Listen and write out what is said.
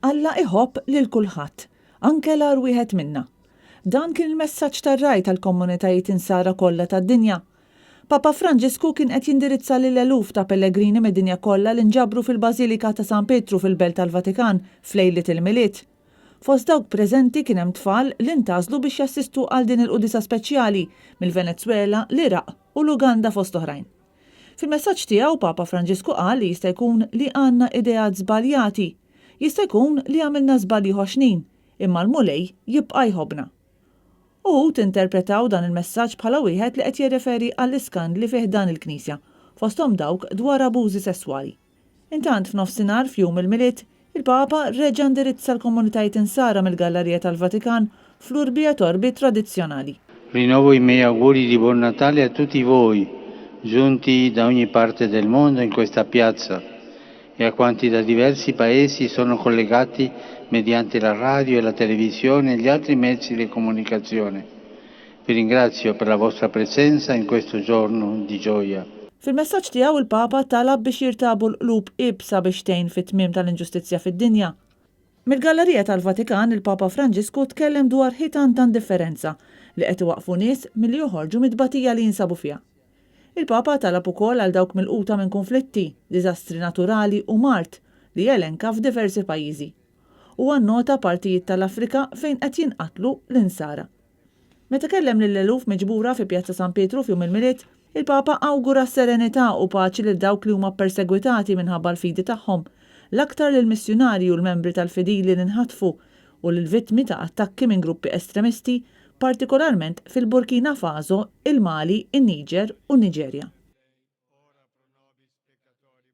Alla iħobb lil kulħadd, anke l-agħar wieħed minna. Dan kien il-messaġġ tar-Ragħaj tal-komunitajiet Insara kollha tad-dinja. Papa Franġisku kien qed jindirizza lil eluf ta' pellegrini mid-dinja kollha li nġabru fil-Bażilika ta' San Pietru fil-Belt tal-Vatikan f'lejliet il-Milied. Fost dawk preżenti kien hemm tfal li ntgħażlu biex jassistu għal din il-quddiesa speċjali mill-Venezwela, l-Iraq u l-Uganda fost oħrajn. Fil-messaġġ tiegħu Papa Franġisku qal li jista' jkun li għandna ideat żbaljati, jista' jkun li għamilna żbalji ħoxnin, imma l-Mulej jibqa' jħobbna. Uħud interpretaw dan il-messaġġ bħala wieħed li qed jirreferi għall-iskandli fi ħdan il-Knisja, fosthom dawk dwar abużi sesswali. Intant f'nofsinhar f'jum il-Milied, il-Papa reġa' indirizza l-komunitajiet Insara mill-gallarija tal-Vatikan fl-Urbi et Orbi tradizzjonali. Rinnovo i miei auguri di Buon Natale a tutti voi, giunti da ogni parte del mondo in questa piazza e a quanti da diversi paesi sono collegati mediante la radio e la televisione e gli altri mezzi di comunicazione. Vi ringrazio per la vostra presenza in questo giorno di gioia. Fil-messaġġ tiegħu il-Papa talab biex jirtabu l-qlub iebsa biex tgħin fit-tmiem tal-inġustizzja fid-dinja. Mill-gallarija tal-Vatikan il-Papa Franġisku tkellem dwar ħitan ta' indifferenza li qed iwaqqfu nies milli joħorġu mit-tbatija li jinsabu fiha. Il-Papa talab ukoll għal dawk milquta minn kunflitti, diżastri naturali u mard li elenka f'diversi pajjiżi. Huwa nnota partijiet tal-Afrika fejn qed jinqatlu l-Insara. Meta kellem lill-eluf miġbura fi Pjazza San Pietru f'Jum il-Milied, il-Papa awgura serenità u paċi lil dawk li huma ppersegwitati minħabba l-fidi tagħhom, l-aktar lill-missjunarji u l-membri tal-fidili li nħatfu u lill-vittmi ta' attakki minn gruppi estremisti, partikolarment fil-Burkina Faso, il-Mali, in-Niġer u n-Niġerja.